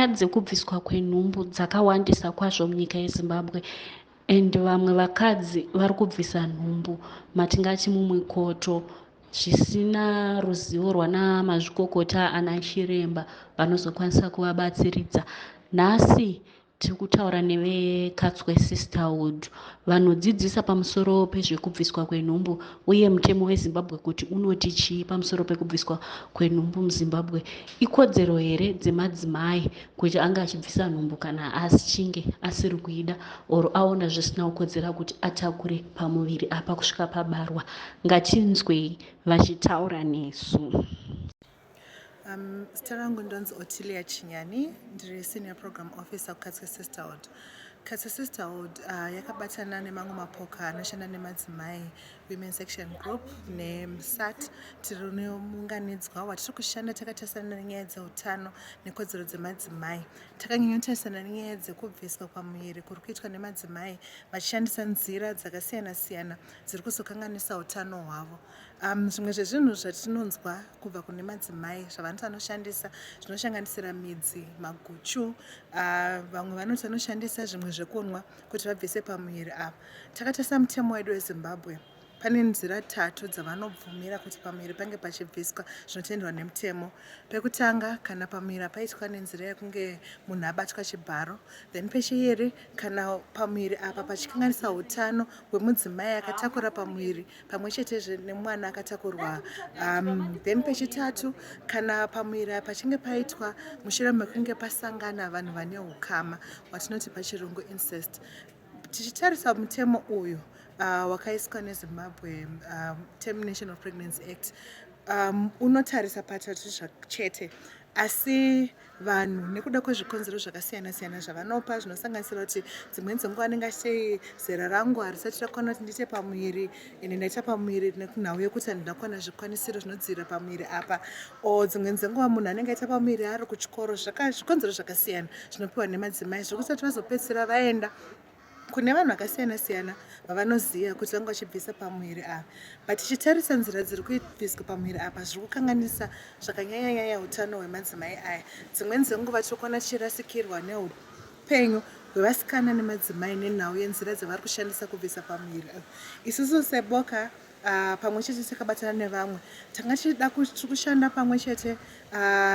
Nyaya dzekubviswa kwenhumbu dzakawandisa kwazvo munyika yeZimbabwe and vamwe vakadzi vari kubvisa nhumbu matingati mumikoto zvisina ruzivo rwana mazvikokota ana chiremba vanozokwanisa kuvabatsiridza. Nhasi Tiri kutaura neveKatswe Sisterhood vanodzidzisa pamusoro pezvekubviswa kwenhumbu uye mutemo weZimbabwe kuti unoti chii pamusoro pekubviswa kwenhumbu muZimbabwe. Ikodzero here dzemadzimai kuti ange achibvisa nhumbu kana achinge asiri kuida or aona zvisina kukodzera kuti atakure pamuviri apa kusvika pabarwa? Ngatinzwei vachitaura nesu. Zita rangu ndonzi Otilia Chinyani, ndiri senior program officer kuKatswe Sisterhood. Katswe Sisterhood yakabatana nemamwe mapoka anoshanda nemadzimai, Women Section Group neSAT. Tiri nemuunganidzwa watiri kushanda takatarisana nenyaya dzeutano nekodzero dzemadzimai. Takanyanyotarisana nenyaya dzekubviswa pamuviri kuri kuitwa nemadzimai vachishandisa nzira dzakasiyana-siyana dziri kuzokanganisa utano hwavo. Zvimwe zvezvinhu zvatinonzwa kubva kune madzimai zvavanoti vanoshandisa zvinosanganisira midzi, maguchu, vamwe vanoti vanoshandisa zvimwe zvekunwa kuti vabvise pamuviri apa. Takatarisa mutemo wedu weZimbabwe, pane nzira tatu dzavanobvumira kuti pamuviri pange pachibviswa zvinotendwa nemutemo. Pekutanga, kana pamuviri paitwa nenzira yekunge munhu abatwa chibharo, then pechiviri, kana pamuviri apa pachikanganisa utano hwemudzimai akatakura pamuviri pamwe chetezve nemwana akatakurwa. Then pechitatu, kana pamuviri pachinge paitwa mushure mekunge pasangana vanhu vane ukama watinoti pachirungu incest. Tichitarisa mutemo uyu wakaiswa neZimbabwe Termination of Pregnancy Act, unotarisa patatu chete, asi vanhu nekuda kwezvikonzero zvakasiyana-siyana zvavanopa zvinosanganisira kuti dzimweni dzenguva anenge achiti zera rangu harisati rakwana kuti ndiite pamuviri, ende ndaita pamuviri nenhau yekuti handina kuwana zvikwanisiro zvinodzivirira pamuviri apa, o dzimweni dzenguva munhu anenge aita pamuviri ari kuchikoro. Zvikonzero zvakasiyana zvinopiwa nemadzimai zvokusati vazopedzisira vaenda kune vanhu vakasiyana siyana vavanoziva kuti vanga vachibvisa pamuviri ava. But tichitarisa nzira dziri kubviswa pamuviri apa, zviri kukanganisa zvakanyanyanyanya utano hwemadzimai aya. Dzimweni dzenguva tiri kuona tichirasikirwa neupenyu hwevasikana nemadzimai nenhau yenzira dzavari kushandisa kubvisa pamuviri. Isusu seboka, pamwe chete takabatana nevamwe, tanga tichida tiri kushanda pamwe chete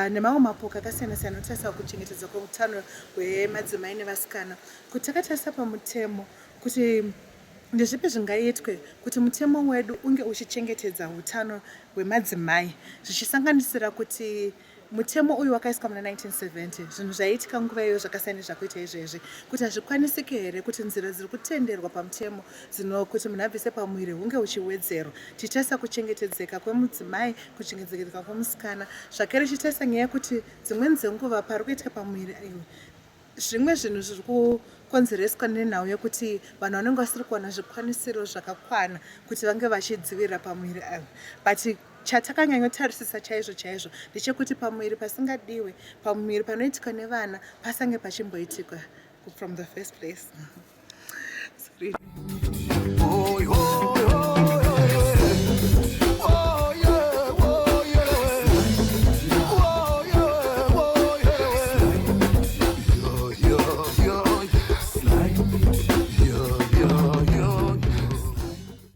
nemamwe mapoka akasiyana siyana anotarisa kuchengetedzwa kweutano hwemadzimai nevasikana, kuti takatarisa pamutemo kuti ndezvipi zvingaitwe kuti mutemo wedu unge uchichengetedza utano hwemadzimai, zvichisanganisira kuti mutemo uyu wakaiswa muna 1970, zvinhu zvaiitika nguva iyoyo zvakasiyana nezvakuita izvezvi, kuti hazvikwanisiki here kuti nzira dziri kutenderwa pamutemo dzino kuti munhu abvise pamuviri hunge huchiwedzerwa, tichitarisa kuchengetedzeka kwemudzimai, kuchengetedzeka kwemusikana, zvakare tichitarisa nyaya yekuti dzimweni dzenguva pari kuitika pamuviri iwe zvimwe zvinhu zviri kukonzereswa nenhau yekuti vanhu vanenge vasiri kuwana zvikwanisiro zvakakwana kuti vange vachidzivirira pamuviri ava. But chatakanyanyotarisisa chaizvo chaizvo ndechekuti pamuviri pasingadiwe, pamuviri panoitika nevana, pasange pachimboitika from the first place. Sorry.